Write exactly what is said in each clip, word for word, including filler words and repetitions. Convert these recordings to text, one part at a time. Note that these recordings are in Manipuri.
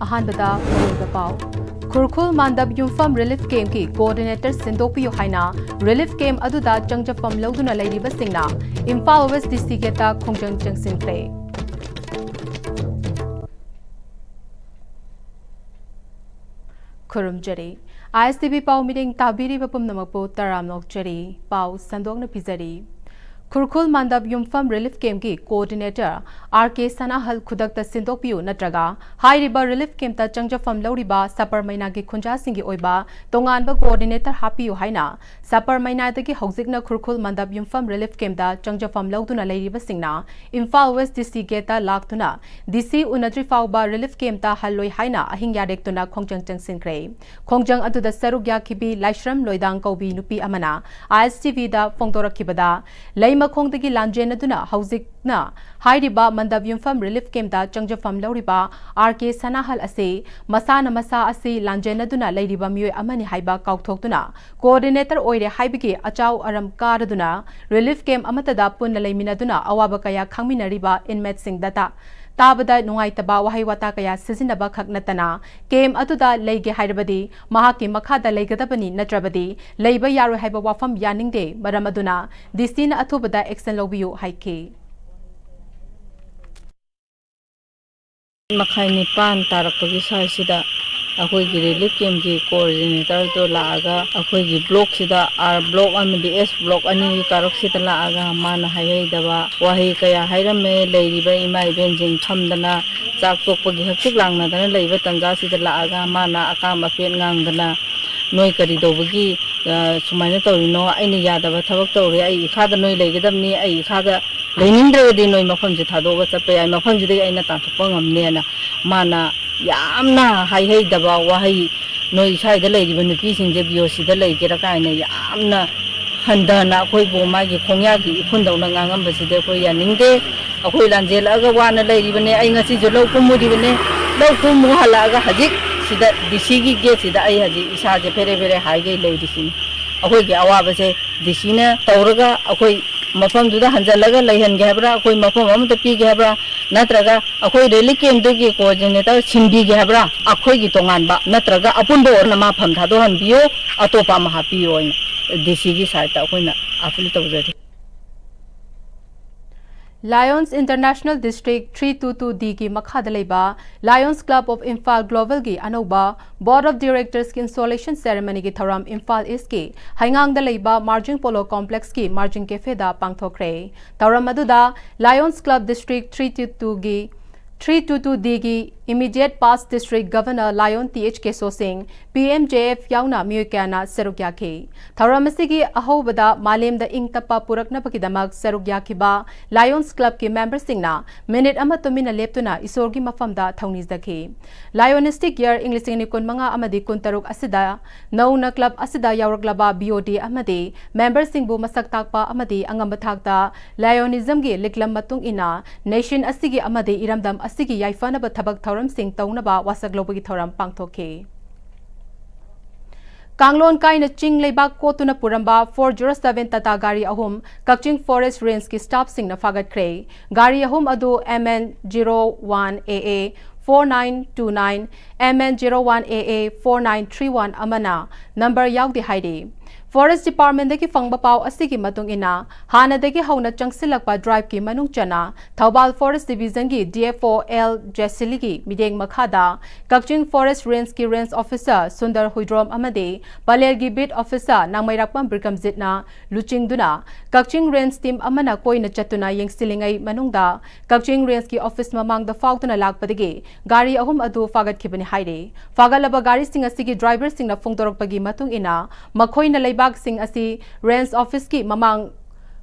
ꯑꯍꯥꯟꯕꯗ ꯃꯔꯨꯑꯣꯏꯕ ꯄꯥꯎ꯫ ꯈꯨꯔꯈꯨꯜ ꯃꯥꯟꯗꯞ ꯌꯨꯝꯐꯝ ꯔꯤꯂꯤꯐ ꯀꯦꯝꯞꯀꯤ ꯀꯣꯑꯣꯔꯗꯤꯅꯦꯇꯔ ꯁꯤꯟꯗꯣꯛꯄꯤꯌꯨ ꯍꯥꯏꯅ ꯔꯤꯂꯤꯐ ꯀꯦꯝꯞ ꯑꯗꯨꯗ ꯆꯪꯖꯐꯝ ꯂꯧꯗꯨꯅ ꯂꯩꯔꯤꯕꯁꯤꯡꯅ ꯏꯝꯐꯥꯜ ꯋꯦꯁ ꯗꯤ ꯁꯤ ꯒꯦꯠꯇ ꯈꯣꯡꯖꯪ ꯆꯪꯁꯤꯟꯈ꯭ꯔꯦ꯫ ꯈꯨꯔꯨꯝꯖꯔꯤ꯫ ꯑꯥꯏ ꯑꯦꯁ ꯇꯤ ꯚꯤ ꯄꯥꯎ ꯃꯤꯠꯌꯦꯡ ꯇꯥꯕꯤꯔꯤꯕ ꯄꯨꯝꯅꯃꯛꯄꯨ ꯇꯔꯥꯝꯅ ꯑꯣꯛꯆꯔꯤ꯫ ꯄꯥꯎ ꯁꯟꯗꯣꯛꯅ ꯄꯤꯖꯔꯤ꯫ ꯈꯨꯔꯈꯨꯜ ꯃꯥꯟꯗꯞ ꯌꯨꯝꯐꯝ ꯔꯤꯂꯤꯐ ꯀꯦꯝꯞꯀꯤ ꯀꯣꯑꯣꯔꯗꯤꯅꯦꯇꯔ ꯑꯥꯔ ꯀꯦ ꯁꯅꯥꯍꯜ ꯈꯨꯗꯛꯇ ꯁꯤꯟꯗꯣꯛꯄꯤꯌꯨ ꯅꯠꯇ꯭ꯔꯒ ꯍꯥꯏꯔꯤꯕ ꯔꯤꯂꯤꯐ ꯀꯦꯝꯞꯇ ꯆꯪꯖꯐꯝ ꯂꯧꯔꯤꯕ ꯁꯥꯄꯔ ꯃꯩꯅꯥꯒꯤ ꯈꯨꯟꯖꯥꯁꯤꯡꯒꯤ ꯑꯣꯏꯕ ꯇꯣꯉꯥꯟꯕ ꯀꯣꯑꯣꯔꯗꯤꯅꯦꯇꯔ ꯍꯥꯞꯄꯤꯌꯨ ꯍꯥꯏꯅ ꯁꯥꯄꯔ ꯃꯩꯅꯥꯗꯒꯤ ꯍꯧꯖꯤꯛꯅ ꯈꯨꯔꯈꯨꯜ ꯃꯥꯟꯗꯞ ꯌꯨꯝꯐꯝ ꯔꯤꯂꯤꯐ ꯀꯦꯝꯞꯇ ꯆꯪꯖꯐꯝ ꯂꯧꯗꯨꯅ ꯂꯩꯔꯤꯕꯁꯤꯡꯅ ꯏꯝꯐꯥꯜ ꯋꯦꯁ ꯗꯤ ꯁꯤ ꯒꯦꯠꯇ ꯂꯥꯛꯇꯨꯅ ꯗꯤ ꯁꯤ ꯎꯅꯗ꯭ꯔꯤ ꯐꯥꯎꯕ ꯔꯤꯂꯤꯐ ꯀꯦꯝꯞꯇ ꯍꯜꯂꯣꯏ ꯍꯥꯏꯅ ꯑꯍꯤꯡ ꯌꯥꯔꯦꯛꯇꯨꯅ ꯈꯣꯡꯖꯪ ꯆꯪꯁꯤꯟꯈ꯭ꯔꯦ꯫ ꯈꯣꯡꯖꯪ ꯑꯗꯨꯗ ꯁꯔꯨꯛ ꯌꯥꯈꯤꯕꯤ ꯂꯥꯏꯁ꯭ꯔꯝ ꯂꯣꯏꯗꯥꯡ ꯀꯧꯕꯤ ꯅꯨꯄꯤ ꯑꯃꯅ ꯑꯥꯏ ꯑꯦꯁ ꯇꯤ ꯚꯤꯗ ꯐꯣꯡꯗꯣꯔꯛꯈꯤꯕꯗ, ꯂꯩꯃꯈꯣꯡꯗꯒꯤ ꯂꯥꯟꯖꯦꯟꯅꯗꯨꯅ ꯍꯧꯖꯤꯛꯅ ꯍꯥꯏꯔꯤꯕ ꯃꯟꯗꯞ ꯌꯨꯝꯐꯝ ꯔꯤꯂꯤꯐ ꯀꯦꯝꯞꯇ ꯆꯪꯖꯐꯝ ꯂꯧꯔꯤꯕ ꯑꯥꯔ ꯀꯦ ꯁꯅꯥꯍꯜ ꯑꯁꯤ ꯃꯁꯥꯅ ꯃꯁꯥ ꯑꯁꯤ ꯂꯥꯟꯖꯦꯟꯅꯗꯨꯅ ꯂꯩꯔꯤꯕ ꯃꯤꯑꯣꯏ ꯑꯃꯅꯤ ꯍꯥꯏꯕ ꯀꯥꯎꯊꯣꯛꯇꯨꯅ, ꯀꯣꯑꯣꯔꯗꯤꯅꯦꯇꯔ ꯑꯣꯏꯔꯦ ꯍꯥꯏꯕꯒꯤ ꯑꯆꯥꯎ ꯑꯔꯝ ꯀꯥꯔꯗꯨꯅ ꯔꯤꯂꯤꯐ ꯀꯦꯝꯞ ꯑꯃꯠꯇꯗ ꯄꯨꯟꯅ ꯂꯩꯃꯤꯟꯅꯗꯨꯅ ꯑꯋꯥꯕ ꯀꯌꯥ ꯈꯪꯃꯤꯟꯅꯔꯤꯕ ꯏꯟꯃꯦꯠꯁꯤꯡꯗ ꯇꯥ-, ꯇꯥꯕꯗ ꯅꯨꯡꯉꯥꯏꯇꯕ ꯋꯥꯍꯩ ꯋꯥꯇꯥ ꯀꯌꯥ ꯁꯤꯖꯤꯟꯅꯕ ꯈꯛ ꯅꯠꯇꯅ, ꯀꯦꯝꯞ ꯑꯗꯨꯗ ꯂꯩꯒꯦ ꯍꯥꯏꯔꯕꯗꯤ ꯃꯍꯥꯛꯀꯤ ꯃꯈꯥꯗ ꯂꯩꯒꯗꯕꯅꯤ, ꯅꯠꯇ꯭ꯔꯕꯗꯤ ꯂꯩꯕ ꯌꯥꯔꯣꯏ ꯍꯥꯏꯕ ꯋꯥꯐꯝ ꯌꯥꯅꯤꯡꯗꯦ꯫ ꯃꯔꯝ ꯑꯗꯨꯅ ꯗꯤ ꯁꯤꯅ ꯑꯊꯨꯕꯗ ꯑꯦꯛꯁꯟ ꯂꯧꯕꯤꯌꯨ ꯍꯥꯏꯈꯤ꯫ ꯃꯈꯥꯏ ꯅꯤꯄꯥꯟ ꯇꯥꯔꯛꯄꯒꯤ ꯁ꯭ꯋꯥꯏꯁꯤꯗ ꯑꯩꯈꯣꯏꯒꯤ ꯔꯤꯂꯤꯐ ꯀꯦꯝꯞꯀꯤ ꯀꯣꯑꯣꯔꯗꯤꯅꯦꯇꯔꯗꯣ ꯂꯥꯛꯑꯒ ꯑꯩꯈꯣꯏꯒꯤ ꯕ꯭ꯂꯣꯛꯁꯤꯗ, ꯑꯥꯔ ꯕ꯭ꯂꯣꯛ ꯑꯃꯗꯤ ꯑꯦꯁ ꯕ꯭ꯂꯣꯛ ꯑꯅꯤꯒꯤ ꯀꯥꯔꯛꯁꯤꯗ ꯂꯥꯛꯑꯒ ꯃꯥꯅ ꯍꯥꯏꯍꯩꯗꯕ ꯋꯥꯍꯩ ꯀꯌꯥ ꯍꯥꯏꯔꯝꯃꯦ꯫ ꯂꯩꯔꯤꯕ ꯏꯃꯥ ꯏꯕꯦꯟꯁꯤꯡ ꯐꯝꯗꯅ ꯆꯥꯛ ꯇꯣꯛꯄꯒꯤ ꯍꯛꯆꯤꯛ ꯂꯥꯡꯅꯗꯅ ꯂꯩꯕ ꯇꯟꯖꯥꯁꯤꯗ ꯂꯥꯛꯑꯒ ꯃꯥꯅ ꯑꯀꯥꯝ ꯑꯄꯦꯠ ꯉꯥꯡꯗꯅ, "ꯅꯣꯏ ꯀꯔꯤ ꯇꯧꯕꯒꯤ, ꯑ, ꯁꯨꯃꯥꯏꯅ ꯇꯧꯔꯤꯅꯣ? ꯑꯩꯅ ꯌꯥꯗꯕ ꯊꯕꯛ ꯇꯧꯔꯦ, ꯑꯩ ꯏꯈꯥꯗ ꯅꯣꯏ ꯂꯩꯒꯗꯕꯅꯤ, ꯑꯩ ꯏꯈꯥꯗ ꯂꯩꯅꯤꯡꯗ꯭ꯔꯒꯗꯤ ꯅꯣꯏ ꯃꯐꯝꯁꯦ ꯊꯥꯗꯣꯛꯑꯒ ꯆꯠꯄ ꯌꯥꯏ, ꯃꯐꯝꯁꯤꯗꯒꯤ ꯑꯩꯅ ꯇꯥꯟꯊꯣꯛꯄ ꯉꯝꯅꯦꯅ" ꯃꯥꯅ ꯌꯥꯝꯅ ꯍꯥꯏꯍꯩꯗꯕ ꯋꯥꯍꯩ, "ꯅꯣꯏ ꯁ꯭ꯋꯥꯏꯗ ꯂꯩꯔꯤꯕ ꯅꯨꯄꯤꯁꯤꯡꯁꯦ ꯕꯤ ꯑꯣ ꯁꯤꯗ ꯂꯩꯒꯦꯔꯥ?" ꯀꯥꯏꯅ ꯌꯥꯝꯅ ꯍꯟꯊꯅ ꯑꯩꯈꯣꯏꯕꯨ ꯃꯥꯒꯤ ꯈꯣꯡꯌꯥꯒꯤ ꯏꯐꯨꯟꯗꯧꯅ ꯉꯥꯡꯉꯝꯕꯁꯤꯗꯤ ꯑꯩꯈꯣꯏ ꯌꯥꯅꯤꯡꯗꯦ꯫ ꯑꯩꯈꯣꯏ ꯂꯥꯟꯖꯦꯜꯂꯛꯑꯒ ꯋꯥꯅ ꯂꯩꯔꯤꯕꯅꯦ꯫ ꯑꯩ ꯉꯁꯤꯁꯨ ꯂꯧ ꯀꯨꯝꯃꯨꯔꯤꯕꯅꯦ꯫ ꯂꯧ ꯀꯨꯝꯃꯨ ꯍꯜꯂꯛꯑꯒ ꯍꯧꯖꯤꯛ ꯁꯤꯗ ꯗꯤ ꯁꯤꯒꯤ ꯒꯦꯠꯁꯤꯗ ꯑꯩ ꯍꯧꯖꯤꯛ ꯏꯁꯥꯁꯦ ꯐꯦꯔꯦ ꯐꯦꯔꯦ ꯍꯥꯏꯒꯩ ꯂꯩꯔꯤꯁꯤꯅꯤ꯫ ꯑꯩꯈꯣꯏꯒꯤ ꯑꯋꯥꯕꯁꯦ ꯗꯤ ꯁꯤꯅ ꯇꯧꯔꯒ ꯑꯩꯈꯣꯏ ꯃꯐꯝꯗꯨꯗ ꯍꯟꯖꯜꯂꯒ ꯂꯩꯍꯟꯒꯦ ꯍꯥꯏꯕ꯭ꯔꯥ, ꯑꯩꯈꯣꯏ ꯃꯐꯝ ꯑꯃꯗ ꯄꯤꯒꯦ ꯍꯥꯏꯕ꯭ꯔꯥ, ꯅꯠꯇ꯭ꯔꯒ ꯑꯩꯈꯣꯏ ꯔꯦꯂꯤꯛ ꯀꯦꯝꯗꯨꯒꯤ ꯀꯣꯑꯣꯔꯗꯤꯅꯦꯇꯔ ꯁꯤꯟꯕꯤꯒꯦ ꯍꯥꯏꯕ꯭ꯔꯥ? ꯑꯩꯈꯣꯏꯒꯤ ꯇꯣꯉꯥꯟꯕ, ꯅꯠꯇ꯭ꯔꯒ ꯑꯄꯨꯟꯕ ꯑꯣꯏꯅ ꯃꯥ ꯐꯝ ꯊꯥꯗꯣꯛꯍꯟꯕꯤꯌꯣ, ꯑꯇꯣꯞꯄ ꯑꯃ ꯍꯥꯞꯄꯤꯌꯣ ꯍꯥꯏꯅ ꯗꯤ ꯁꯤꯒꯤ ꯁꯥꯏꯠꯇ ꯑꯩꯈꯣꯏꯅ ꯑꯥꯄꯤꯜ ꯇꯧꯖꯔꯤ꯫ Lions International District three two two D ꯒꯤ ꯃꯈꯥꯗ ꯂꯩꯕ Lions Club of Imphal Global ꯒꯤ ꯑꯅꯧꯕ Board of Directors ꯀꯤ installation ceremony ꯒꯤ ꯊꯧꯔꯝ ꯏꯝꯐꯥꯜ ꯏꯁꯀꯤ ꯍꯩꯉꯥꯡꯗ ꯂꯩꯕ Marging Polo Complex ꯀꯤ Marging Cafe ꯗ ꯄꯥꯡꯊꯣꯛꯈ꯭ꯔꯦ꯫ ꯊꯧꯔꯝ ꯑꯗꯨꯗ Lions Club District three two two ꯒꯤ three two two D ꯒꯤ immediate past District Governor Lion T H Keso Singh, P M J F ꯌꯥꯎꯅ ꯃꯤꯑꯣꯏ ꯀꯌꯥꯅ ꯁꯔꯨꯛ ꯌꯥꯈꯤ꯫ ꯊꯧꯔꯝ ꯑꯁꯤꯒꯤ ꯑꯍꯧꯕꯗ ꯃꯥꯂꯦꯝꯗ ꯏꯪ ꯇꯞꯄ ꯄꯨꯔꯛꯅꯕꯒꯤꯗꯃꯛ ꯁꯔꯨꯛ ꯌꯥꯈꯤꯕ Lions Club ꯀꯤ member ꯁꯤꯡꯅ minute ꯑꯃ ꯇꯨꯃꯤꯟꯅ ꯂꯦꯞꯇꯨꯅ ꯏꯁꯣꯔꯒꯤ ꯃꯐꯝꯗ ꯊꯧꯅꯤꯖꯈꯤ꯫ Lionistic Year ꯏꯪ ꯂꯤꯁꯤꯡ ꯑꯅꯤ ꯀꯨꯟꯃꯉꯥ ꯑꯃꯗꯤ ꯀꯨꯟꯇꯔꯨꯛ ꯑꯁꯤꯗ ꯅꯧꯅ club ꯑꯁꯤꯗ ꯌꯥꯎꯔꯛꯂꯕ B O D ꯑꯃꯗꯤ member ꯁꯤꯡꯕꯨ ꯃꯁꯛ ꯇꯥꯛꯄ ꯑꯃꯗꯤ ꯑꯉꯝꯕ ꯊꯥꯛꯇ Lionism ꯒꯤ ꯂꯤꯛꯂꯝ ꯃꯇꯨꯡ ꯏꯟꯅ nation ꯑꯁꯤꯒꯤ ꯑꯃꯗꯤ ꯏꯔꯝꯗꯝ ꯑꯁꯤꯒꯤ ꯌꯥꯏꯐꯅꯕ ꯊꯕꯛ ꯊꯧꯔꯝꯁꯤꯡ ꯇꯧꯅꯕ ꯋꯥꯁꯛ ꯂꯧꯕꯒꯤ ꯊꯧꯔꯝ ꯄꯥꯡꯊꯣꯛꯈꯤ꯫ ꯀꯥꯡꯂꯣꯟ ꯀꯥꯏꯅ ꯆꯤꯡ ꯂꯩꯕꯥꯛ ꯀꯣꯠꯇꯨꯅ ꯄꯨꯔꯝꯕ four zero seven Tata ꯒꯥꯔꯤ ꯑꯍꯨꯝ ꯀꯛꯆꯤꯡ Forest Range ꯀꯤ staff ꯁꯤꯡꯅ ꯐꯥꯒꯠꯈ꯭ꯔꯦ꯫ ꯒꯥꯔꯤ ꯑꯍꯨꯝ ꯑꯗꯨ M N zero one A A four nine two nine, M N zero one A A four nine three one ꯑꯃꯅ number ꯌꯥꯎꯗꯦ ꯍꯥꯏꯔꯤ꯫ Forest Department ꯗꯒꯤ ꯐꯪꯕ ꯄꯥꯎ ꯑꯁꯤꯒꯤ ꯃꯇꯨꯡ ꯏꯟꯅ, ꯍꯥꯟꯅꯗꯒꯤ ꯍꯧꯅ ꯆꯪꯁꯤꯜꯂꯛꯄ drive ꯀꯤ ꯃꯅꯨꯡ ꯆꯟꯅ ꯊꯧꯕꯥꯜ Forest Division ꯒꯤ D F O L ꯖꯦꯁꯤꯂꯤꯒꯤ ꯃꯤꯠꯌꯦꯡ ꯃꯈꯥꯗ ꯀꯛꯆꯤꯡ Forest Range ꯀꯤ Range Officer ꯁꯨꯟꯗꯔ ꯍꯨꯏꯗ꯭ꯔꯣꯝ ꯑꯃꯗꯤ ꯄꯂꯦꯜꯒꯤ Beat Officer ꯅꯥꯡꯃꯩꯔꯥꯛꯄꯝ ꯕꯤꯀ꯭ꯔꯝꯖꯤꯠꯅ ꯂꯨꯆꯤꯡꯗꯨꯅ ꯀꯛꯆꯤꯡ Range team ꯑꯃꯅ ꯀꯣꯏꯅ ꯆꯠꯇꯨꯅ ꯌꯦꯡꯁꯤꯜꯂꯤꯉꯩ ꯃꯅꯨꯡꯗ ꯀꯛꯆꯤꯡ Range ꯀꯤ office ꯃꯃꯥꯡꯗ ꯐꯥꯎꯗꯨꯅ ꯂꯥꯛꯄꯗꯒꯤ ꯒꯥꯔꯤ ꯑꯍꯨꯝ ꯑꯗꯨ ꯐꯥꯒꯠꯈꯤꯕꯅꯤ ꯍꯥꯏꯔꯤ꯫ ꯐꯥꯒꯠꯂꯕ ꯒꯥꯔꯤꯁꯤꯡ ꯑꯁꯤꯒꯤ driver ꯁꯤꯡꯅ ꯐꯣꯡꯗꯣꯔꯛꯄꯒꯤ ꯃꯇꯨꯡ ꯏꯟꯅ, ꯃꯈꯣꯏꯅ ꯂꯩꯕꯥꯛꯁꯤꯡ ꯑꯁꯤ Range Office ꯀꯤ ꯃꯃꯥꯡ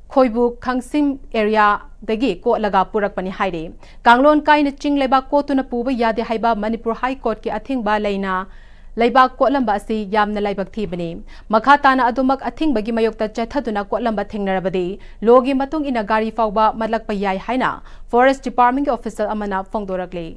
ꯈꯣꯏꯕꯨ ꯈꯪꯁꯤꯝ area ꯗꯒꯤ ꯀꯣꯠꯂꯒ ꯄꯨꯔꯛꯄꯅꯤ ꯍꯥꯏꯔꯤ꯫ ꯀꯥꯡꯂꯣꯟ ꯀꯥꯏꯅ ꯆꯤꯡ ꯂꯩꯕꯥꯛ ꯀꯣꯠꯇꯨꯅ ꯄꯨꯕ ꯌꯥꯗꯦ ꯍꯥꯏꯕ ꯃꯅꯤꯄꯨꯔ High Court ꯀꯤ ꯑꯊꯤꯡꯕ ꯂꯩꯅ ꯂꯩꯕꯥꯛ ꯀꯣꯠꯂꯝꯕ ꯑꯁꯤ ꯌꯥꯝꯅ ꯂꯥꯏꯕꯛ ꯊꯤꯕꯅꯤ꯫ ꯃꯈꯥ ꯇꯥꯅ ꯑꯗꯨꯃꯛ ꯑꯊꯤꯡꯕꯒꯤ ꯃꯥꯌꯣꯛꯇ ꯆꯠꯊꯗꯨꯅ ꯀꯣꯠꯂꯝꯕ ꯊꯦꯡꯅꯔꯕꯗꯤ, law ꯒꯤ ꯃꯇꯨꯡ ꯏꯟꯅ ꯒꯥꯔꯤ ꯐꯥꯎꯕ ꯃꯠꯂꯛꯄ ꯌꯥꯏ ꯍꯥꯏꯅ Forest Department ꯀꯤ official ꯑꯃꯅ ꯐꯣꯡꯗꯣꯔꯛꯂꯤ꯫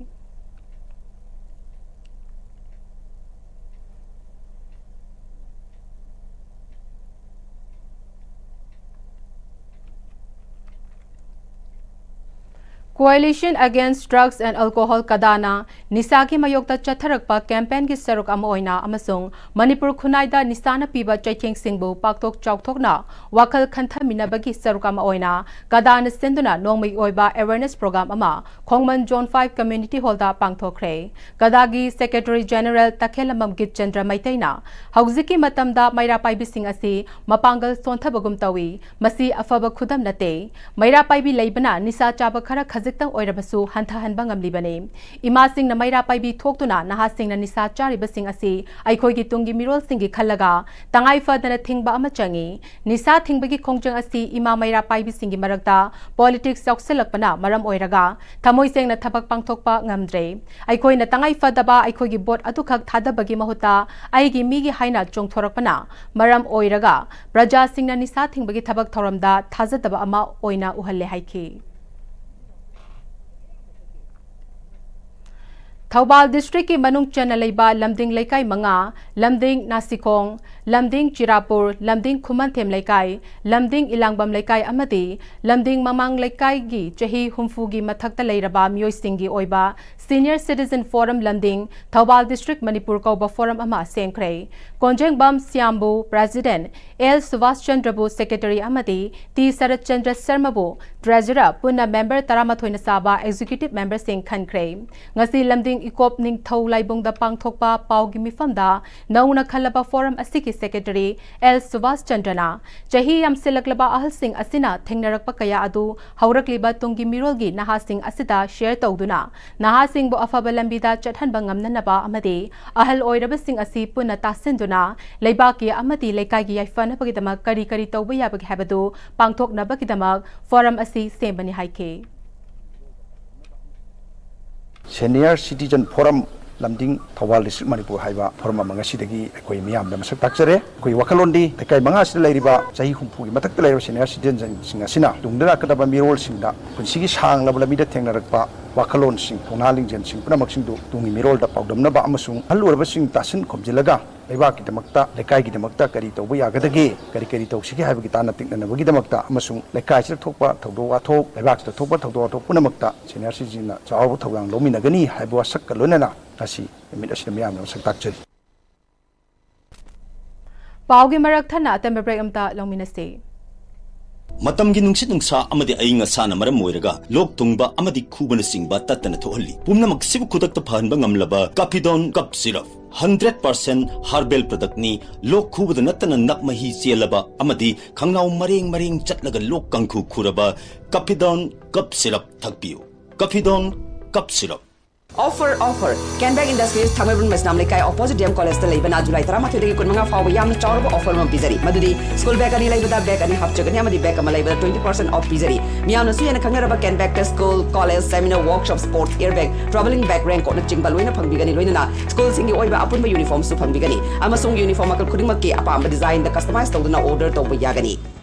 Coalition Against Drugs and Alcohol, ꯀꯗꯥꯅ ꯅꯤꯁꯥꯒꯤ ꯃꯥꯌꯣꯛꯇ ꯆꯠꯊꯔꯛꯄ campaign ꯒꯤ ꯁꯔꯨꯛ ꯑꯃ ꯑꯣꯏꯅ ꯑꯃꯁꯨꯡ ꯃꯅꯤꯄꯨꯔ ꯈꯨꯟꯅꯥꯏꯗ ꯅꯤꯁꯥꯅ ꯄꯤꯕ ꯆꯩꯊꯦꯡꯁꯤꯡꯕꯨ ꯄꯥꯛꯊꯣꯛ ꯆꯥꯎꯊꯣꯛꯅ ꯋꯥꯈꯜ ꯈꯟꯊꯃꯤꯟꯅꯕꯒꯤ ꯁꯔꯨꯛ ꯑꯃ ꯑꯣꯏꯅ ꯀꯗꯥꯅ ꯁꯤꯟꯗꯨꯅ ꯅꯣꯡꯃꯒꯤ ꯑꯣꯏꯕ awareness program ꯑꯃ ꯈꯣꯡꯃꯟ Zone five Community Hall ꯗ ꯄꯥꯡꯊꯣꯛꯈ꯭ꯔꯦ꯫ ꯀꯗꯥꯒꯤ Secretary General ꯇꯈꯦꯜꯂꯝꯕꯝ ꯒꯤꯠꯆꯟꯗ꯭ꯔ ꯃꯩꯇꯩꯅ ꯍꯧꯖꯤꯛꯀꯤ ꯃꯇꯝꯗ ꯃꯩꯔꯥ ꯄꯥꯏꯕꯤꯁꯤꯡ ꯑꯁꯤ ꯃꯄꯥꯡꯒꯜ ꯁꯣꯟꯊꯕꯒꯨꯝ ꯇꯧꯏ꯫ ꯃꯁꯤ ꯑꯐꯕ ꯈꯨꯗꯝ ꯅꯠꯇꯦ꯫ ꯃꯩꯔꯥ ꯄꯥꯏꯕꯤ ꯂꯩꯕꯅ ꯅꯤꯁꯥ ꯆꯥꯕ ꯈꯔ ꯈꯖꯤꯛꯇꯪ ꯑꯣꯏꯔꯕꯁꯨ ꯍꯟꯊꯍꯟꯕ ꯉꯝꯂꯤꯕꯅꯤ꯫ ꯏꯃꯥꯁꯤꯡꯅ ꯃꯩꯔꯥ ꯄꯥꯏꯕꯤ ꯊꯣꯛꯇꯨꯅ ꯅꯍꯥꯁꯤꯡꯅ ꯅꯤꯁꯥ ꯆꯥꯔꯤꯕꯁꯤꯡ ꯑꯁꯤ ꯑꯩꯈꯣꯏꯒꯤ ꯇꯨꯡꯒꯤ ꯃꯤꯔꯣꯜꯁꯤꯡꯒꯤ ꯈꯜꯂꯒ ꯇꯉꯥꯏ ꯐꯗꯅ ꯊꯤꯡꯕ ꯑꯃ ꯆꯪꯏ꯫ ꯅꯤꯁꯥ ꯊꯤꯡꯕꯒꯤ ꯈꯣꯡꯖꯪ ꯑꯁꯤ ꯏꯃꯥ ꯃꯩꯔꯥ ꯄꯥꯏꯕꯤꯁꯤꯡꯒꯤ ꯃꯔꯛꯇ politics ꯌꯥꯎꯁꯤꯜꯂꯛꯄꯅ ꯃꯔꯝ ꯑꯣꯏꯔꯒ ꯊꯃꯣꯏ ꯁꯦꯡꯅ ꯊꯕꯛ ꯄꯥꯡꯊꯣꯛꯄ ꯉꯝꯗ꯭ꯔꯦ꯫ ꯑꯩꯈꯣꯏꯅ ꯇꯉꯥꯏ ꯐꯗꯕ ꯑꯩꯈꯣꯏꯒꯤ vote ꯑꯗꯨꯈꯛ ꯊꯥꯗꯕꯒꯤ ꯃꯍꯨꯠꯇ ꯑꯩꯒꯤ ꯃꯤꯒꯤ ꯍꯥꯏꯅ ꯆꯣꯡꯊꯣꯔꯛꯄꯅ ꯃꯔꯝ ꯑꯣꯏꯔꯒ ꯄ꯭ꯔꯖꯥꯁꯤꯡꯅ ꯅꯤꯁꯥ ꯊꯤꯡꯕꯒꯤ ꯊꯕꯛ ꯊꯧꯔꯝꯗ ꯊꯥꯖꯗꯕ ꯑꯃ ꯑꯣꯏꯅ ꯎꯍꯜꯂꯦ ꯍꯥꯏꯈꯤ꯫ ꯊꯧꯕꯥꯜ district ꯀꯤ ꯃꯅꯨꯡ ꯆꯟꯅ ꯂꯩꯕ ꯂꯝꯗꯤꯡ ꯂꯩꯀꯥꯏ ꯃꯉꯥ, ꯂꯝꯗꯤꯡ ꯅꯥꯁꯤꯈꯣꯡ, ꯂꯝꯗꯤꯡ ꯆꯤꯔꯥꯄꯨꯔ, ꯂꯝꯗꯤꯡ ꯈꯨꯃꯟꯊꯦꯝ ꯂꯩꯀꯥꯏ, ꯂꯝꯗꯤꯡ ꯏꯂꯥꯡꯕꯝ ꯂꯩꯀꯥꯏ ꯑꯃꯗꯤ ꯂꯝꯗꯤꯡ ꯃꯃꯥꯡ ꯂꯩꯀꯥꯏꯒꯤ ꯆꯍꯤ ꯍꯨꯝꯐꯨꯒꯤ ꯃꯊꯛꯇ ꯂꯩꯔꯕ ꯃꯤꯑꯣꯏꯁꯤꯡꯒꯤ ꯑꯣꯏꯕ Senior Citizen Forum ꯂꯝꯗꯤꯡ ꯊꯧꯕꯥꯜ district ꯃꯅꯤꯄꯨꯔ ꯀꯧꯕ forum ꯑꯃ ꯁꯦꯝꯈ꯭ꯔꯦ꯫ ꯀꯣꯟꯖꯦꯡꯕꯝ ꯁ꯭ꯌꯥꯝꯕꯨ president, ꯑꯦꯜ ꯁꯨꯚꯥꯁ ꯆꯟꯗ꯭ꯔꯕꯨ secretary ꯑꯃꯗꯤ ꯇꯤ ꯁꯔꯠ ꯆꯟꯗ꯭ꯔ ꯁꯔꯃꯕꯨ treasurer ꯄꯨꯟꯅ member ꯇꯔꯥꯃꯥꯊꯣꯏꯅ ꯆꯥꯕ executive member ꯁꯤꯡ ꯈꯟꯈ꯭ꯔꯦ꯫ ꯉꯁꯤ ꯂꯝꯗꯤꯡ ꯏꯀꯣꯞ ꯅꯤꯡꯊꯧ ꯂꯥꯏꯕꯨꯡꯗ ꯄꯥꯡꯊꯣꯛꯄ ꯄꯥꯎꯒꯤ ꯃꯤꯐꯝꯗ ꯅꯧꯅ ꯈꯜꯂꯕ forum ꯑꯁꯤꯒꯤ secretary ꯑꯦꯜ ꯁꯨꯚꯥꯁ ꯆꯟꯗ꯭ꯔꯅ ꯆꯍꯤ ꯌꯥꯝꯁꯤꯜꯂꯛꯂꯕ ꯑꯍꯜꯁꯤꯡ ꯑꯁꯤꯅ ꯊꯦꯡꯅꯔꯛꯄ ꯀꯌꯥ ꯑꯗꯨ ꯍꯧꯔꯛꯂꯤꯕ ꯇꯨꯡꯒꯤ ꯃꯤꯔꯣꯜꯒꯤ ꯅꯍꯥꯁꯤꯡ ꯑꯁꯤꯗ share ꯇꯧꯗꯨꯅ ꯅꯍꯥꯁꯤꯡꯕꯨ ꯑꯐꯕ ꯂꯝꯕꯤꯗ ꯆꯠꯍꯟꯕ ꯉꯝꯅꯅꯕ ꯑꯃꯗꯤ ꯑꯍꯜ ꯑꯣꯏꯔꯕꯁꯤꯡ ꯑꯁꯤ ꯄꯨꯟꯅ ꯇꯥꯁꯤꯟꯗꯨꯅ ꯂꯩꯕꯥꯛꯀꯤ ꯑꯃꯗꯤ ꯂꯩꯀꯥꯏꯒꯤ ꯌꯥꯏꯐꯅꯕꯒꯤꯗꯃꯛ ꯀꯔꯤ ꯀꯔꯤ ꯇꯧꯕ ꯌꯥꯕꯒꯦ ꯍꯥꯏꯕꯗꯨ ꯄꯥꯡꯊꯣꯛꯅꯕꯒꯤꯗꯃꯛ forum ꯑꯁꯤ ꯁꯦꯝꯕꯅꯤ ꯍꯥꯏꯈꯤ꯫ Senior Citizen Forum ꯂꯝꯗꯤꯡ ꯊꯧꯕꯥꯜ district ꯃꯅꯤꯄꯨꯔ ꯍꯥꯏꯕ forum ꯑꯃ ꯉꯁꯤꯗꯒꯤ ꯑꯩꯈꯣꯏ ꯃꯤꯌꯥꯝꯗ ꯃꯁꯛ ꯇꯥꯛꯆꯔꯦ꯫ ꯑꯩꯈꯣꯏ ꯋꯥꯈꯜꯂꯣꯟꯗꯤ ꯂꯩꯀꯥꯏ ꯃꯉꯥ ꯑꯁꯤꯗ ꯂꯩꯔꯤꯕ ꯆꯍꯤ ꯍꯨꯝꯐꯨꯒꯤ ꯃꯊꯛꯇ ꯂꯩꯔꯕ senior citizen ꯁꯤꯡ ꯑꯁꯤꯅ ꯇꯨꯡꯗ ꯂꯥꯛꯀꯗꯕ ꯃꯤꯔꯣꯜꯁꯤꯡꯗ ꯄꯨꯟꯁꯤꯒꯤ ꯁꯥꯡꯂꯕ ꯂꯝꯕꯤꯗ ꯊꯦꯡꯅꯔꯛꯄ ꯋꯥꯈꯜꯂꯣꯟꯁꯤꯡ, ꯊꯧꯅꯥ ꯂꯤꯡꯖꯦꯜꯁꯤꯡ ꯄꯨꯝꯅꯃꯛꯁꯤꯡꯗꯨ ꯇꯨꯡꯒꯤ ꯃꯤꯔꯣꯜꯗ ꯄꯥꯎꯗꯝꯅꯕ ꯑꯃꯁꯨꯡ ꯑꯍꯜ ꯑꯣꯏꯔꯕꯁꯤꯡ ꯇꯥꯁꯤꯟ ꯈꯣꯝꯖꯤꯜꯂꯒ ꯂꯩꯕꯥꯛꯀꯤꯗꯃꯛꯇ, ꯂꯩꯀꯥꯏꯒꯤꯗꯃꯛꯇ ꯀꯔꯤ ꯇꯧꯕ ꯌꯥꯒꯗꯒꯦ, ꯀꯔꯤ ꯀꯔꯤ ꯇꯧꯁꯤꯒꯦ ꯍꯥꯏꯕꯒꯤ ꯇꯥꯟꯅ ꯇꯤꯛꯅꯅꯕꯒꯤꯗꯃꯛꯇ ꯑꯃꯁꯨꯡ ꯂꯩꯀꯥꯏꯁꯤꯗ ꯊꯣꯛꯄ ꯊꯧꯗꯣꯛ ꯋꯥꯊꯣꯛ, ꯂꯩꯕꯥꯛꯁꯤꯗ ꯊꯣꯛꯄ ꯊꯧꯗꯣꯛ ꯋꯥꯊꯣꯛ ꯄꯨꯝꯅꯃꯛꯇ ꯁꯦꯅꯤꯌꯔ ꯁꯤꯇꯤꯖꯦꯟꯅ ꯆꯥꯎꯔꯕ ꯊꯧꯗꯥꯡ ꯂꯧꯃꯤꯟꯅꯒꯅꯤ ꯍꯥꯏꯕ ꯋꯥꯁꯛꯀ ꯂꯣꯏꯅꯅ ꯉꯁꯤ ꯅꯨꯃꯤꯠ ꯑꯁꯤꯗ ꯃꯤꯌꯥꯝꯅ ꯃꯁꯛ ꯇꯥꯛꯆꯔꯤ꯫ ꯄꯥꯎꯒꯤ ꯃꯔꯛ ꯊꯠꯅ ꯑꯇꯦꯟꯕ ꯕ꯭ꯔꯦꯛ ꯑꯃꯇ ꯂꯧꯃꯤꯟꯅꯁꯤ꯫ ꯃꯇꯝꯒꯤ ꯅꯨꯡꯁꯤꯠ ꯅꯨꯡꯁꯥ ꯑꯃꯗꯤ ꯑꯏꯪ ꯑꯁꯥꯅ ꯃꯔꯝ ꯑꯣꯏꯔꯒ ꯂꯣꯛ ꯊꯨꯡꯕ ꯑꯃꯗꯤ ꯈꯨꯕꯅꯆꯤꯡꯕ ꯇꯠꯇꯅ ꯊꯣꯛꯍꯜꯂꯤ꯫ ꯄꯨꯝꯅꯃꯛꯁꯤꯕꯨ ꯈꯨꯗꯛꯇ ꯐꯍꯟꯕ ꯉꯝꯂꯕ Kafidon cough syrup, hundred percent herbal ꯄ꯭ꯔꯗꯛꯅꯤ꯫ ꯂꯣꯛ ꯈꯨꯕꯗ ꯅꯠꯇꯅ ꯅꯞ ꯃꯍꯤ ꯆꯦꯜꯂꯕ ꯑꯃꯗꯤ ꯈꯪꯅꯥꯎ ꯃꯔꯦꯡ ꯃꯔꯦꯡ ꯆꯠꯂꯒ ꯂꯣꯛ ꯀꯥꯡꯈꯨ ꯈꯨꯔꯕ ꯀꯥꯐꯤꯗꯣꯟ ꯀꯞ ꯁꯤꯔꯞ ꯊꯛꯄꯤꯌꯨ꯫ Kafidon cough syrup. Offer, offer! Canback Industries, Thangmeiband Meisnam Leikai, opposite D M College ꯇ ꯂꯩꯕꯅ July ꯇꯔꯥꯃꯥꯊꯣꯏꯗꯒꯤ ꯀꯨꯟꯃꯉꯥ ꯐꯥꯎꯕ ꯌꯥꯝꯅ ꯆꯥꯎꯔꯕ offer ꯑꯃ ꯄꯤꯖꯔꯤ꯫ ꯃꯗꯨꯗꯤ school bag ꯑꯅꯤ ꯂꯩꯕꯗ bag ꯑꯅꯤ ꯍꯥꯞꯆꯒꯅꯤ ꯑꯃꯗꯤ bag ꯑꯃ ꯂꯩꯕꯗ twenty percent off ꯄꯤꯖꯔꯤ꯫ ꯃꯤꯌꯥꯝꯅꯁꯨ ꯍꯦꯟꯅ ꯈꯪꯅꯔꯕ Canback ꯇ school, college, seminar, workshop, sports, air bag, travelling bag, raincoat ꯅꯆꯤꯡꯕ ꯂꯣꯏꯅ ꯐꯪꯕꯤꯒꯅꯤ꯫ ꯂꯣꯏꯅꯅ school ꯁꯤꯡꯒꯤ ꯑꯣꯏꯕ ꯑꯄꯨꯟꯕ uniform ꯁꯨ ꯐꯪꯕꯤꯒꯅꯤ꯫ ꯑꯃꯁꯨꯡ uniform ꯃꯈꯜ ꯈꯨꯗꯤꯡꯃꯛꯀꯤ ꯑꯄꯥꯝꯕ design ꯗ customize ꯇꯧꯗꯨꯅ order ꯇꯧꯕ ꯌꯥꯒꯅꯤ꯫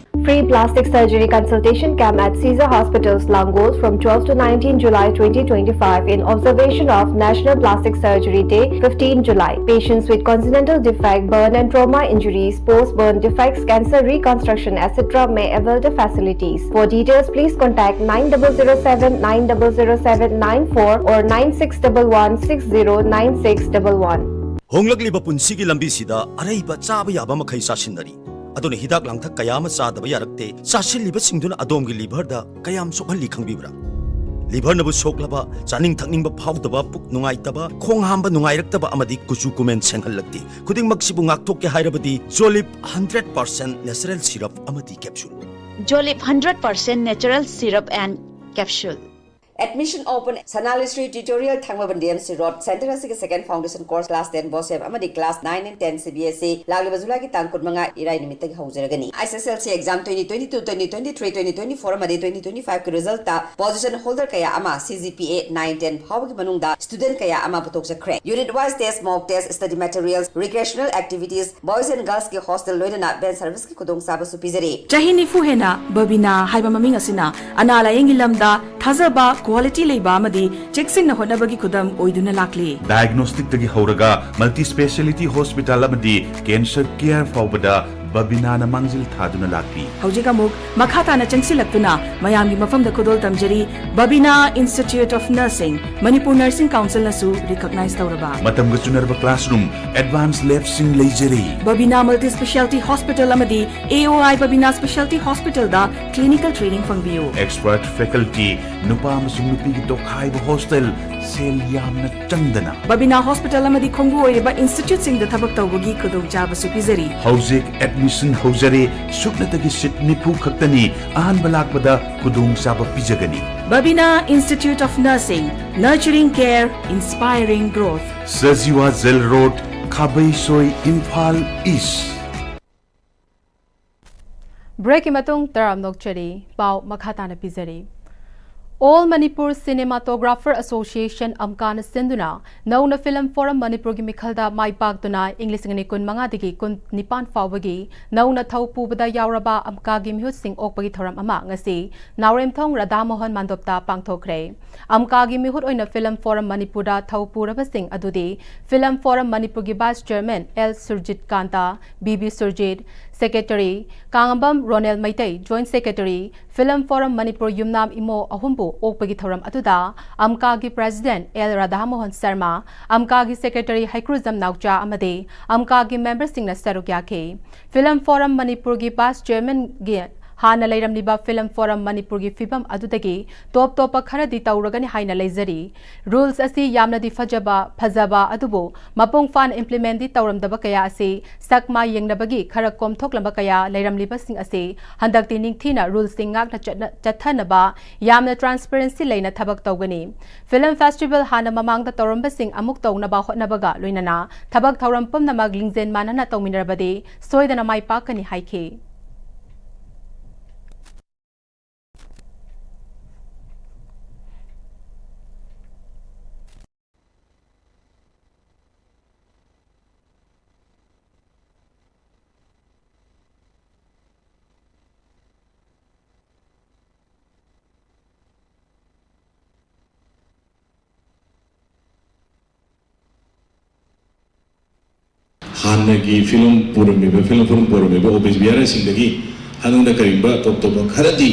Free plastic surgery consultation camp at Caesar Hospitals, Langol, from twelve to nineteen July twenty twenty-five, in observation of National Plastic Surgery Day, fifteen July. Patients with congenital defect, burn and trauma injuries, post-burn defects, cancer reconstruction, et cetera may avail the facilities. For details, please contact nine double zero seven, nine double zero seven nine four or nine six double one six zero nine six double one. ꯍꯣꯡꯂꯛꯂꯤꯕ ꯄꯨꯟꯁꯤꯒꯤ ꯂꯝꯕꯤꯁꯤꯗ ꯑꯔꯩꯕ ꯆꯥꯕ ꯌꯥꯕ ꯃꯈꯩ ꯆꯥꯁꯤꯟꯅꯔꯤ꯫ ꯑꯗꯨꯅ ꯍꯤꯗꯥꯛ ꯂꯥꯡꯊꯛ ꯀꯌꯥ ꯑꯃ ꯆꯥꯗꯕ ꯌꯥꯔꯛꯇꯦ꯫ ꯆꯥꯁꯤꯜꯂꯤꯕꯁꯤꯡꯗꯨꯅ ꯑꯗꯣꯝꯒꯤ liver ꯗ ꯀꯌꯥꯝ ꯁꯣꯛꯍꯜꯂꯤ ꯈꯪꯕꯤꯕ꯭ꯔꯥ? Liver ꯅꯕꯨ ꯁꯣꯛꯂꯕ, ꯆꯥꯅꯤꯡ ꯊꯛꯅꯤꯡꯕ ꯐꯥꯎꯗꯕ, ꯄꯨꯛ ꯅꯨꯡꯉꯥꯏꯇꯕ, ꯈꯣꯡ ꯍꯥꯝꯕ ꯅꯨꯡꯉꯥꯏꯔꯛꯇꯕ ꯑꯃꯗꯤ ꯀꯨꯆꯨ ꯀꯨꯃꯦꯟ ꯁꯦꯡꯍꯜꯂꯛꯇꯦ꯫ ꯈꯨꯗꯤꯡꯃꯛꯁꯤꯕꯨ ꯉꯥꯛꯊꯣꯛꯀꯦ ꯍꯥꯏꯔꯕꯗꯤ Jolib hundred percent natural syrup ꯑꯃꯗꯤ capsule꯫ Jolib hundred percent natural syrup and capsule. Admission open, Sanalishri Tutorial, Thangmeiband D M C Road, center ꯑꯁꯤꯒꯤ second foundation course, class ten BOSEM ꯑꯃꯗꯤ class nine and ten C B S E ꯂꯥꯛꯂꯤꯕ July ꯒꯤ ꯇꯥꯡ ꯀꯨꯟꯃꯉꯥ ꯏꯔꯥꯏ ꯅꯨꯃꯤꯠꯇꯒꯤ ꯍꯧꯖꯔꯒꯅꯤ꯫ H S L C exam twenty twenty-two, twenty twenty-three, twenty twenty-four ꯑꯃꯗꯤ twenty twenty-five ꯀꯤ result ꯇ position holder ꯀꯌꯥ ꯑꯃ C G P A nine ten ꯐꯥꯎꯕꯒꯤ ꯃꯅꯨꯡꯗ student ꯀꯌꯥ ꯑꯃ ꯄꯨꯊꯣꯛꯆꯈ꯭ꯔꯦ꯫ Unit wise test, mock test, study materials, recreational activities, boys and girls ꯀꯤ hostel ꯂꯣꯏꯅꯅ van service ꯀꯤ ꯈꯨꯗꯣꯡꯆꯥꯕꯁꯨ ꯄꯤꯖꯔꯤ꯫ ꯆꯍꯤ ꯅꯤꯐꯨ ꯍꯦꯟꯅ ꯕꯕꯤꯅꯥ ꯍꯥꯏꯕ ꯃꯃꯤꯡ ꯑꯁꯤꯅ ꯑꯅꯥ ꯂꯥꯌꯦꯡꯒꯤ ꯂꯝꯗ ꯊꯥꯖꯕ, ꯀ꯭ꯋꯥꯂꯤꯇꯤ ꯂꯩꯕ ꯑꯃꯗꯤ ꯆꯦꯛꯁꯤꯟꯅ ꯍꯣꯠꯅꯕꯒꯤ ꯈꯨꯗꯝ ꯑꯣꯏꯗꯨꯅ ꯂꯥꯛꯂꯤ꯫ ꯗꯥꯏꯒꯅꯣꯁꯇꯤꯛꯇꯒꯤ ꯍꯧꯔꯒ ꯃꯜꯇꯤ ꯁ꯭ꯄꯦꯁꯤꯌꯦꯂꯤꯇꯤ ꯍꯣꯁꯄꯤꯇꯥꯜ ꯑꯃꯗꯤ ꯀꯦꯟꯁꯔ ꯀꯦꯌꯔ ꯐꯥꯎꯕꯗ ꯕꯕꯤꯅꯥꯅ ꯃꯥꯡꯖꯤꯜ ꯊꯥꯗꯨꯅ ꯂꯥꯛꯂꯤ꯫ ꯍꯧꯖꯤꯛ ꯑꯃꯨꯛ ꯃꯈꯥ ꯇꯥꯅ ꯆꯪꯁꯤꯜꯂꯛꯇꯨꯅ ꯃꯌꯥꯝꯒꯤ ꯃꯐꯝꯗ ꯈꯨꯗꯣꯜ ꯇꯝꯖꯔꯤ ꯕꯕꯤꯅꯥ ꯏꯟꯁꯇꯤꯇ꯭ꯌꯨꯠ ꯑꯣꯐ ꯅꯔꯁꯤꯡ, ꯃꯅꯤꯄꯨꯔ ꯅꯔꯁꯤꯡ ꯀꯥꯎꯟꯁꯤꯜꯅꯁꯨ ꯔꯤꯀꯣꯒꯅꯥꯏꯖ ꯇꯧꯔꯕ꯫ ꯃꯇꯝꯒ ꯆꯨꯅꯔꯕ ꯀ꯭ꯂꯥꯁꯔꯨꯝ, ꯑꯦꯗꯚꯥꯟꯁ ꯂꯦꯕꯁꯤꯡ ꯂꯩꯖꯔꯤ꯫ ꯕꯕꯤꯅꯥ ꯃꯜꯇꯤ ꯁ꯭ꯄꯦꯁꯤꯌꯦꯂꯤꯇꯤ ꯍꯣꯁꯄꯤꯇꯥꯜ ꯑꯃꯗꯤ ꯑꯦ ꯑꯣ ꯑꯥꯏ ꯕꯕꯤꯅꯥ ꯁ꯭ꯄꯦꯁꯤꯌꯦꯂꯤꯇꯤ ꯍꯣꯁꯄꯤꯇꯥꯜꯗ ꯀ꯭ꯂꯤꯅꯤꯀꯦꯜ ꯇ꯭ꯔꯦꯅꯤꯡ ꯐꯪꯕꯤꯌꯨ꯫ ꯑꯦꯛꯁꯄꯔꯠ ꯐꯦꯀꯜꯇꯤ, ꯅꯨꯄꯥ ꯑꯃꯁꯨꯡ ꯅꯨꯄꯤꯒꯤ ꯇꯣꯈꯥꯏꯕ ꯍꯣꯁꯇꯦꯜ, ꯁꯦꯜ ꯌꯥꯝꯅ ꯆꯪꯗꯅ꯫ ꯕꯕꯤꯅꯥ ꯍꯣꯁꯄꯤꯇꯥꯜ ꯑꯃꯗꯤ ꯈꯣꯡꯕꯨ ꯑꯣꯏꯔꯤꯕ ꯏꯟꯁꯇꯤꯇ꯭ꯌꯨꯠꯁꯤꯡꯗ ꯊꯕꯛ ꯇꯧꯕꯒꯤ ꯈꯨꯗꯣꯡꯆꯥꯕꯁꯨ ꯄꯤꯖꯔꯤ꯫ ꯍꯧꯖꯤꯛ ꯑꯦꯗꯃꯤꯁꯟ ꯍꯧꯖꯔꯦ꯫ ꯁꯨꯞꯅꯇꯒꯤ ꯁꯤꯠ ꯅꯤꯐꯨ ꯈꯛꯇꯅꯤ꯫ ꯑꯍꯥꯟꯕ ꯂꯥꯛꯄꯗ ꯈꯨꯗꯣꯡꯆꯥꯕ ꯄꯤꯖꯒꯅꯤ꯫ Babina Institute of Nursing, nurturing care, inspiring growth. Sajiwa jail road, Khabeisoi, Imphal east. ꯕ꯭ꯔꯦꯛꯀꯤ ꯃꯇꯨꯡ ꯇꯔꯥꯝꯅ ꯑꯣꯛꯆꯔꯤ꯫ ꯄꯥꯎ ꯃꯈꯥ ꯇꯥꯅ ꯄꯤꯖꯔꯤ꯫ All Manipur Cinematographer Association, ꯑꯝꯀꯥꯅ ꯁꯤꯟꯗꯨꯅ ꯅꯧꯅ ꯐꯤꯂꯝ ꯐꯣꯔꯝ ꯃꯅꯤꯄꯨꯔꯒꯤ ꯃꯤꯈꯜꯗ ꯃꯥꯏ ꯄꯥꯛꯇꯨꯅ ꯏꯪ ꯂꯤꯁꯤꯡ ꯑꯅꯤ ꯀꯨꯟ ꯃꯉꯥꯗꯒꯤ ꯀꯨꯟ ꯅꯤꯄꯥꯟ ꯐꯥꯎꯕꯒꯤ ꯅꯧꯅ ꯊꯧ ꯄꯨꯕꯗ ꯌꯥꯎꯔꯕ ꯑꯝꯀꯥꯒꯤ ꯃꯤꯍꯨꯠꯁꯤꯡ ꯑꯣꯛꯄꯒꯤ ꯊꯧꯔꯝ ꯑꯃ ꯉꯁꯤ ꯅꯥꯎꯔꯦꯝꯊꯣꯡ ꯔꯥꯙꯥꯃꯣꯍꯟ ꯃꯟꯗꯣꯞꯇ ꯄꯥꯡꯊꯣꯛꯈ꯭ꯔꯦ꯫ ꯑꯝꯀꯥꯒꯤ ꯃꯤꯍꯨꯠ ꯑꯣꯏꯅ ꯐꯤꯂꯝ ꯐꯣꯔꯝ ꯃꯅꯤꯄꯨꯔꯗ ꯊꯧ ꯄꯨꯔꯕꯁꯤꯡ ꯑꯗꯨꯗꯤ ꯐꯤꯂꯝ ꯐꯣꯔꯝ ꯃꯅꯤꯄꯨꯔꯒꯤ vice chairman L Surjit Kanta, B B Surjit, secretary Kangabam Ronel Meitei, joint secretary, film forum Manipur ꯌꯨꯝꯅꯥꯝ ꯏꯃꯣ ꯑꯍꯨꯝꯕꯨ ꯑꯣꯛꯄꯒꯤ ꯊꯧꯔꯝ ꯑꯗꯨꯗ ꯑꯝꯀꯥꯒꯤ ꯄ꯭ꯔꯦꯁꯤꯗꯦꯟꯠ ꯑꯦꯜ ꯔꯥꯙꯥꯃꯣꯍꯟ ꯁꯔꯃ, ꯑꯝꯀꯥꯒꯤ ꯁꯦꯀ꯭ꯔꯦꯇꯔꯤ ꯍꯩꯀ꯭ꯔꯨꯖꯝ ꯅꯥꯎꯆꯥ ꯑꯃꯗꯤ ꯑꯝꯀꯥꯒꯤ ꯃꯦꯝꯕꯔꯁꯤꯡꯅ ꯁꯔꯨꯛ ꯌꯥꯈꯤ꯫ ꯐꯤꯂꯝ ꯐꯣꯔꯝ ꯃꯅꯤꯄꯨꯔꯒꯤ ꯚꯥꯏꯁ ꯆꯤꯌꯔꯃꯦꯟꯒꯤ ꯍꯥꯟꯅ ꯂꯩꯔꯝꯂꯤꯕ ꯐꯤꯂꯝ ꯐꯣꯔꯝ ꯃꯅꯤꯄꯨꯔꯒꯤ ꯐꯤꯕꯝ ꯑꯗꯨꯗꯒꯤ ꯇꯣꯞ ꯇꯣꯞꯄ ꯈꯔꯗꯤ ꯇꯧꯔꯒꯅꯤ ꯍꯥꯏꯅ ꯂꯩꯖꯔꯤ꯫ ꯔꯨꯜꯁ ꯑꯁꯤ ꯌꯥꯝꯅꯗꯤ ꯐꯖꯕ, ꯐꯖꯕ ꯑꯗꯨꯕꯨ ꯃꯄꯨꯡ ꯐꯥꯅ ꯏꯝꯄ꯭ꯂꯤꯃꯦꯟꯠꯗꯤ ꯇꯧꯔꯝꯗꯕ ꯀꯌꯥ ꯑꯁꯤ ꯁꯛ ꯃꯥꯏ ꯌꯦꯡꯅꯕꯒꯤ ꯈꯔ ꯀꯣꯝꯊꯣꯛꯂꯝꯕ ꯀꯌꯥ ꯂꯩꯔꯝꯂꯤꯕꯁꯤꯡ ꯑꯁꯤ ꯍꯟꯗꯛꯇꯤ ꯅꯤꯡꯊꯤꯅ ꯔꯨꯜꯁꯁꯤꯡ ꯉꯥꯛꯅ ꯆꯠꯅ-, ꯆꯠꯊꯅꯕ ꯌꯥꯝꯅ ꯇ꯭ꯔꯥꯟꯁꯄꯦꯔꯦꯟꯁꯤ ꯂꯩꯅ ꯊꯕꯛ ꯇꯧꯒꯅꯤ꯫ ꯐꯤꯂꯝ ꯐꯦꯁꯇꯤꯚꯦꯜ ꯍꯥꯟꯅ ꯃꯃꯥꯡꯗ ꯇꯧꯔꯝꯕꯁꯤꯡ ꯑꯃꯨꯛ ꯇꯧꯅꯕ ꯍꯣꯠꯅꯕꯒ ꯂꯣꯏꯅꯅ ꯊꯕꯛ ꯊꯧꯔꯝ ꯄꯨꯝꯅꯃꯛ ꯂꯤꯡꯖꯦꯜ ꯃꯥꯟꯅꯅ ꯇꯧꯃꯤꯟꯅꯔꯕꯗꯤ ꯁꯣꯏꯗꯅ ꯃꯥꯏ ꯄꯥꯛꯀꯅꯤ ꯍꯥꯏꯈꯤ꯫ ꯍꯥꯟꯅꯒꯤ ꯐꯤꯂꯝ ꯄꯨꯔꯝꯃꯤꯕ, ꯐꯤꯂꯝ ꯐꯣꯔꯝ ꯄꯨꯔꯝꯃꯤꯕ ꯑꯣꯐꯤꯁ ꯕꯤꯌꯥꯔꯁꯤꯡꯗꯒꯤ ꯍꯟꯗꯛꯅ ꯀꯔꯤꯒꯨꯝꯕ ꯑꯇꯣꯞ ꯑꯇꯣꯞꯄ ꯈꯔꯗꯤ,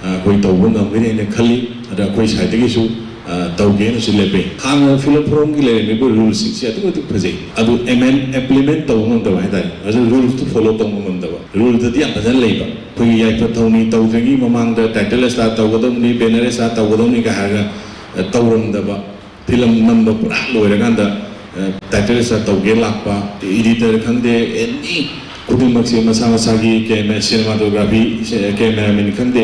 ꯑ, ꯑꯩꯈꯣꯏ ꯇꯧꯕ ꯉꯝꯒꯅꯤ ꯍꯥꯏꯅ ꯈꯜꯂꯤ꯫ ꯑꯗ ꯑꯩꯈꯣꯏ ꯁꯥꯏꯠꯇꯒꯤꯁꯨ, ꯑ, ꯇꯧꯒꯦꯅꯁꯨ ꯂꯦꯞꯄꯦ꯫ ꯍꯥꯟꯅ ꯐꯤꯂꯝ ꯐꯣꯔꯝꯒꯤ ꯂꯩꯔꯝꯃꯤꯕ ꯔꯨꯜꯁꯤꯡꯁꯦ ꯑꯗꯨꯛꯀꯤ ꯃꯇꯤꯛ ꯐꯖꯩ꯫ ꯑꯗꯨ ꯑꯦꯃꯦꯟ-, ꯏꯝꯄ꯭ꯂꯤꯃꯦꯟ ꯇꯧꯕ ꯉꯝꯗꯕ ꯍꯥꯏꯇꯥꯔꯦ꯫ ꯑꯗꯨ ꯔꯨꯜꯁꯇꯨ ꯐꯣꯂꯣ ꯇꯧꯕ ꯉꯝꯗꯕ꯫ ꯔꯨꯜꯗꯗꯤ ꯌꯥꯝ ꯐꯖꯅ ꯂꯩꯕ꯫ ꯑꯩꯈꯣꯏꯒꯤ ꯌꯥꯏꯐ ꯊꯧꯅꯤ ꯇꯧꯗ꯭ꯔꯤꯉꯩ ꯃꯃꯥꯡꯗ ꯇꯥꯏꯇꯜ ꯁ꯭ꯇꯥꯔ ꯇꯧꯒꯗꯕꯅꯤ, ꯕꯦꯅꯔ ꯁ꯭ꯇꯥꯔ ꯇꯧꯒꯗꯕꯅꯤ ꯀꯥꯏ ꯍꯥꯏꯔꯒ, ꯑ, ꯇꯧꯔꯝꯗꯕ꯫ ꯐꯤꯂꯝ ꯅꯝꯕ ꯄꯨꯔꯥ ꯂꯣꯏꯔꯀꯥꯟꯗ, ꯑ, ꯇꯥꯏꯇꯜ ꯁ꯭ꯇꯥꯔ ꯇꯧꯒꯦ ꯂꯥꯛꯄ, ꯏꯗꯤꯇꯔ ꯈꯪꯗꯦ, ꯑꯦꯅꯤ ꯈꯨꯗꯤꯡꯃꯛꯁꯦ ꯃꯁꯥ ꯃꯁꯥꯒꯤ ꯀꯦꯃꯦ-, ꯁꯤꯅꯦꯃꯥꯇꯣꯒ꯭ꯔꯥꯐꯤ, ꯁꯦ-, ꯀꯦꯃꯦꯔꯥꯃꯦꯟ ꯈꯪꯗꯦ,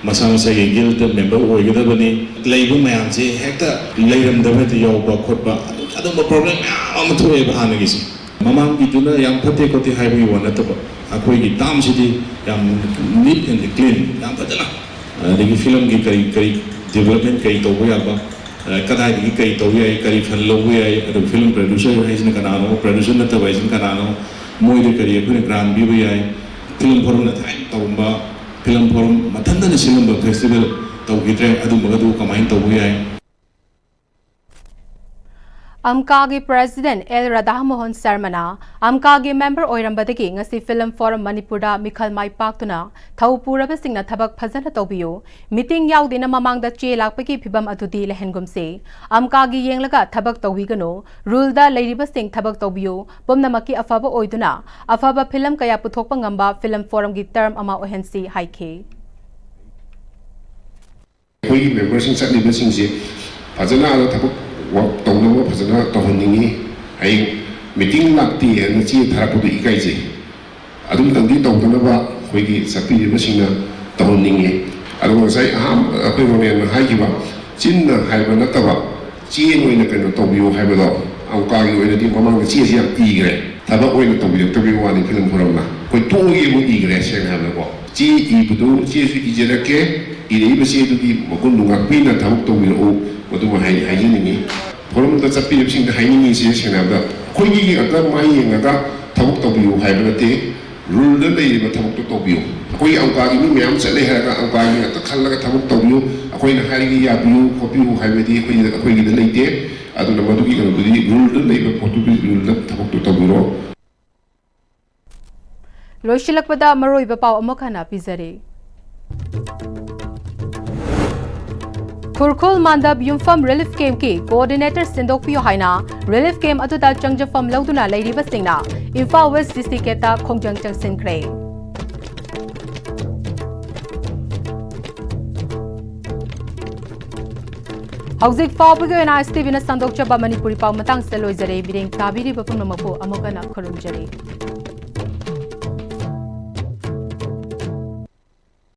ꯃꯁꯥ ꯃꯁꯥꯒꯤ ꯒꯤꯜꯗ ꯃꯦꯝꯕꯔ ꯑꯣꯏꯒꯗꯕꯅꯤ꯫ ꯂꯩꯕ ꯃꯌꯥꯝꯁꯦ ꯍꯦꯛꯇ ꯂꯩꯔꯝꯗꯕ ꯍꯦꯛꯇ ꯌꯥꯎꯕ ꯈꯣꯠꯄ, ꯑꯗꯨꯝꯕ ꯄ꯭ꯔꯣꯕ꯭ꯂꯦꯝ ꯃꯌꯥꯝ ꯑꯃ ꯊꯣꯛꯑꯦꯕ ꯍꯥꯟꯅꯒꯤꯁꯦ꯫ ꯃꯃꯥꯡꯒꯤꯗꯨꯅ ꯌꯥꯝ ꯐꯠꯇꯦ ꯈꯣꯠꯇꯦ ꯍꯥꯏꯕꯒꯤ ꯋꯥ ꯅꯠꯇꯕ, ꯑꯩꯈꯣꯏꯒꯤ ꯇꯥꯝꯁꯤꯗꯤ ꯌꯥꯝ neat and clean, ꯌꯥꯝ ꯐꯖꯅ, ꯑꯗꯒꯤ ꯐꯤꯂꯝꯒꯤ ꯀꯔꯤ ꯀꯔꯤ ꯗꯤꯕꯂꯞꯃꯦꯟ ꯀꯔꯤ ꯇꯧꯕ ꯌꯥꯕ, ꯑ, ꯀꯗꯥꯏꯗꯒꯤ ꯀꯔꯤ ꯇꯧꯕ ꯌꯥꯏ, ꯀꯔꯤ ꯐꯟ ꯂꯧꯕ ꯌꯥꯏ, ꯑꯗꯨꯒ ꯐꯤꯂꯝ ꯄ꯭ꯔꯗ꯭ꯌꯨꯁꯔ ꯍꯥꯏꯁꯤꯅ ꯀꯅꯥꯅꯣ, ꯄ꯭ꯔꯗ꯭ꯌꯨꯁꯔ ꯅꯠꯇꯕ ꯍꯥꯏꯁꯤꯅ ꯀꯅꯥꯅꯣ, ꯃꯣꯏꯗ ꯀꯔꯤ ꯑꯩꯈꯣꯏꯅ ꯒ꯭ꯔꯥꯟ ꯄꯤꯕ ꯌꯥꯏ, ꯐꯤꯂꯝ ꯐꯣꯔꯝꯅ ꯊꯥꯏꯅ ꯇꯧꯔꯝꯕ, ꯐꯤꯂꯝ ꯐꯣꯔꯝ ꯃꯊꯟꯇꯅ ꯁꯤꯜꯂꯝꯕ ꯐꯦꯁꯇꯤꯚꯦꯜ ꯇꯧꯈꯤꯗ꯭ꯔꯦ, ꯑꯗꯨꯝꯕꯒꯗꯨ ꯀꯃꯥꯏꯅ ꯇꯧꯕ ꯌꯥꯏ? ꯑꯝꯀꯥꯒꯤ ꯄ꯭ꯔꯦꯁꯤꯗꯦꯟꯠ ꯑꯦꯜ ꯔꯥꯙꯥꯃꯣꯍꯟ ꯁꯔꯃꯅ ꯑꯝꯀꯥꯒꯤ ꯃꯦꯝꯕꯔ ꯑꯣꯏꯔꯝꯕꯗꯒꯤ ꯉꯁꯤ ꯐꯤꯂꯝ ꯐꯣꯔꯝ ꯃꯅꯤꯄꯨꯔꯗ ꯃꯤꯈꯜ ꯃꯥꯏ ꯄꯥꯛꯇꯨꯅ ꯊꯧ ꯄꯨꯔꯕꯁꯤꯡꯅ ꯊꯕꯛ ꯐꯖꯅ ꯇꯧꯕꯤꯌꯨ, ꯃꯤꯇꯤꯡ ꯌꯥꯎꯗꯦꯅ ꯃꯃꯥꯡꯗ ꯆꯦ ꯂꯥꯛꯄꯒꯤ ꯐꯤꯕꯝ ꯑꯗꯨꯗꯤ ꯂꯩꯍꯟꯒꯨꯝꯁꯤ, ꯑꯝꯀꯥꯒꯤ ꯌꯦꯡꯂꯒ ꯊꯕꯛ ꯇꯧꯕꯤꯒꯅꯨ, ꯔꯨꯜꯗ ꯂꯩꯔꯤꯕꯁꯤꯡ ꯊꯕꯛ ꯇꯧꯕꯤꯌꯨ, ꯄꯨꯝꯅꯃꯛꯀꯤ ꯑꯐꯕ ꯑꯣꯏꯗꯨꯅ ꯑꯐꯕ ꯐꯤꯂꯝ ꯀꯌꯥ ꯄꯨꯊꯣꯛꯄ ꯉꯝꯕ ꯐꯤꯂꯝ ꯐꯣꯔꯝꯒꯤ ꯇꯔꯝ ꯑꯃ ꯑꯣꯏꯍꯟꯁꯤ ꯍꯥꯏꯈꯤ꯫ ꯑꯩꯈꯣꯏꯒꯤ ꯃꯦꯝꯕꯔꯁꯤꯡ ꯆꯠꯂꯤꯕꯁꯤꯡꯁꯦ ꯐꯖꯅ ꯑꯥꯗ ꯊꯕꯛ ꯋꯥꯔꯛ ꯇꯧꯅꯕ ꯐꯖꯅ ꯇꯧꯍꯟꯅꯤꯡꯉꯤ꯫ ꯍꯌꯦꯡ ꯃꯤꯇꯤꯡ ꯂꯥꯛꯇꯦ ꯍꯥꯏꯅ ꯆꯦ ꯊꯥꯔꯛꯄꯗꯨ ꯏꯀꯥꯏꯖꯩ꯫ ꯑꯗꯨꯝꯇꯪꯗꯤ ꯇꯧꯗꯅꯕ ꯑꯩꯈꯣꯏꯒꯤ ꯆꯠꯄꯤꯔꯤꯕꯁꯤꯡꯅ ꯇꯧꯍꯟꯅꯤꯡꯉꯤ꯫ ꯑꯗꯨꯒ ꯉꯁꯥꯏ ꯑꯍꯥꯟꯕ ꯑꯩꯈꯣꯏ ꯔꯣꯅꯦꯜꯅ ꯍꯥꯏꯈꯤꯕ, ꯆꯤꯟꯅ ꯍꯥꯏꯕ ꯅꯠꯇꯕ ꯆꯦ ꯑꯣꯏꯅ ꯀꯩꯅꯣ ꯇꯧꯕꯤꯌꯨ ꯍꯥꯏꯕꯗꯣ, ꯑꯪꯀꯥꯒꯤ ꯑꯣꯏꯅꯗꯤ ꯃꯃꯥꯡꯗ ꯆꯦꯁꯤ ꯌꯥꯝ ꯏꯈ꯭ꯔꯦ, ꯊꯕꯛ ꯑꯣꯏꯅ ꯇꯧꯕꯤꯔꯛꯇꯕꯒꯤ ꯋꯥꯅꯤ ꯐꯤꯂꯝ ꯐꯣꯔꯝꯅ꯫ ꯑꯩꯈꯣꯏ ꯇꯣꯛꯑꯒꯦ ꯑꯃꯨꯛ ꯏꯈ꯭ꯔꯦ, ꯁꯦꯡꯅ ꯍꯥꯏꯕꯗꯀꯣ꯫ ꯆꯦ ꯏꯕꯗꯨ, ꯆꯦꯁꯨ ꯏꯖꯔꯛꯀꯦ, ꯏꯔꯛꯏꯕ ꯆꯦꯗꯨꯒꯤ ꯃꯒꯨꯟꯗꯨ ꯉꯥꯛꯄꯤꯅ ꯊꯕꯛ ꯇꯧꯕꯤꯔꯛꯎ, ꯃꯗꯨꯃ ꯍꯥꯏ-, ꯍꯥꯏꯖꯅꯤꯡꯉꯤ꯫ ꯐꯣꯔꯝꯗ ꯆꯠꯄꯤꯔꯤꯕꯁꯤꯡꯗ ꯍꯥꯏꯅꯤꯡꯉꯤꯁꯦ, ꯁꯦꯡꯅ ꯍꯥꯏꯔꯕꯗ, ꯑꯩꯈꯣꯏꯒꯤ ꯉꯥꯛꯇ ꯃꯥꯏ ꯌꯦꯡꯉꯒ ꯊꯕꯛ ꯇꯧꯕꯤꯌꯨ ꯍꯥꯏꯕ ꯅꯠꯇꯦ, ꯔꯨꯜꯗ ꯂꯩꯔꯤꯕ ꯊꯕꯛꯇꯣ ꯇꯧꯕꯤꯌꯨ꯫ ꯑꯩꯈꯣꯏꯒꯤ ꯑꯪꯀꯥꯒꯤ ꯃꯤ ꯃꯌꯥꯝ ꯆꯠꯂꯦ ꯍꯥꯏꯔꯒ ꯑꯪꯀꯥꯒꯤ ꯉꯥꯛꯇ ꯈꯜꯂꯒ ꯊꯕꯛ ꯇꯧꯕꯤꯌꯨ, ꯑꯩꯈꯣꯏꯅ ꯍꯥꯏꯔꯤꯒ ꯌꯥꯕꯤꯌꯨ ꯈꯣꯠꯄꯤꯌꯨ ꯍꯥꯏꯕꯗꯤ ꯑꯩꯈꯣꯏꯒꯤꯗ, ꯑꯩꯈꯣꯏꯒꯤꯗ ꯂꯩꯇꯦ꯫ ꯑꯗꯨꯅ ꯃꯗꯨꯒꯤ ꯀꯩꯅꯣꯗꯨꯗꯤ ꯔꯨꯜꯗ ꯂꯩꯕ ꯄꯣꯠꯇꯨꯒꯤ ꯔꯨꯜꯗ ꯊꯕꯛꯇꯣ ꯇꯧꯕꯤꯔꯣ꯫ ꯂꯣꯏꯁꯤꯜꯂꯛꯄꯗ ꯃꯔꯨꯑꯣꯏꯕ ꯄꯥꯎ ꯑꯃꯨꯛ ꯍꯟꯅ ꯄꯤꯖꯔꯤ꯫ ꯈꯨꯔꯈꯨꯜ ꯃꯥꯟꯗꯞ ꯌꯨꯝꯐꯝ ꯔꯤꯂꯤꯐ ꯀꯦꯝꯞꯀꯤ ꯀꯣꯑꯣꯔꯗꯤꯅꯦꯇꯔ ꯁꯤꯟꯗꯣꯛꯄꯤꯌꯨ ꯍꯥꯏꯅ ꯔꯤꯂꯤꯐ ꯀꯦꯝꯞ ꯑꯗꯨꯗ ꯆꯪꯖꯐꯝ ꯂꯧꯗꯨꯅ ꯂꯩꯔꯤꯕꯁꯤꯡꯅ ꯏꯝꯐꯥꯜ ꯋꯦꯁ ꯗꯤ ꯁꯤ ꯀꯦꯠꯇ ꯈꯣꯡꯖꯪ ꯆꯪꯁꯤꯟꯈ꯭ꯔꯦ꯫ ꯍꯧꯖꯤꯛ ꯐꯥꯎꯕꯒꯤ ꯑꯣꯏꯅ ꯑꯥꯏ ꯑꯦꯁ ꯇꯤ ꯚꯤꯅ ꯁꯟꯗꯣꯛꯆꯕ ꯃꯅꯤꯄꯨꯔꯤ ꯄꯥꯎ ꯃꯇꯥꯡꯁꯤꯗ ꯂꯣꯏꯖꯔꯦ꯫ ꯃꯤꯠꯌꯦꯡ ꯇꯥꯕꯤꯔꯤꯕ ꯄꯨꯝꯅꯃꯛꯄꯨ ꯑꯃꯨꯛ ꯍꯟꯅ ꯈꯨꯔꯨꯝꯖꯔꯤ꯫